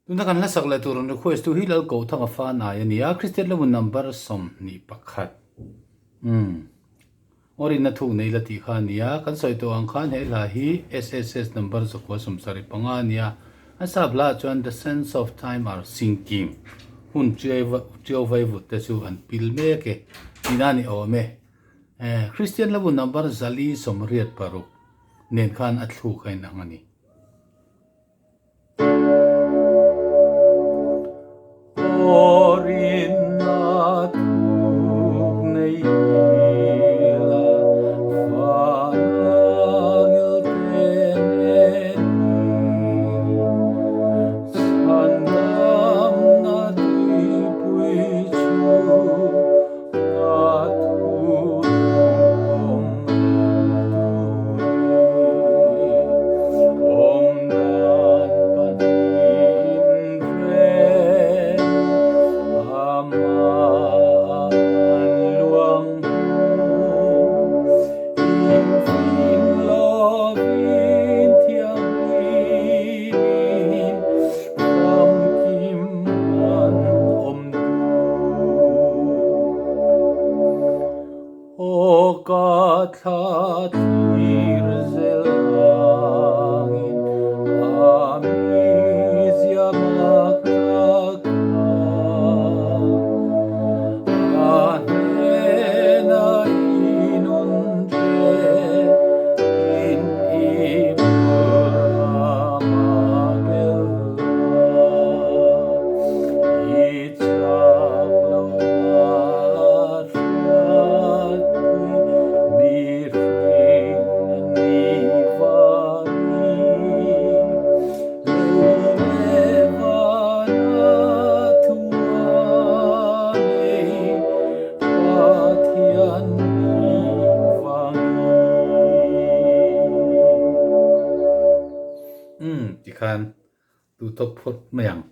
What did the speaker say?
Tuna kan hlasak leh tur an request tu hi Lalkothanga fa nai a ni a, Kristian Lemun number 21. Umm. Aw rinna thuk nei la tih kha a ni a, kan sawi tawh ang khan he hla hi SSS number 975 a ni a, a sap hla ah chuan The Sands of Time Are Sinking, hun tiau vaivut te chu an pil mek e tihna a ni awm e. Kristian Lemun number 486 nen khan a thluk a inang a ni. Aw ka thla thlir zel angin a mizia mak tak a, a hnena i nun che in i bur ama bel a, i chak lo na hriatpui mihring ni vangin lei leh vana thua nei Pathian ni vangin. Umm tikhan duhtawk phawt mai ang.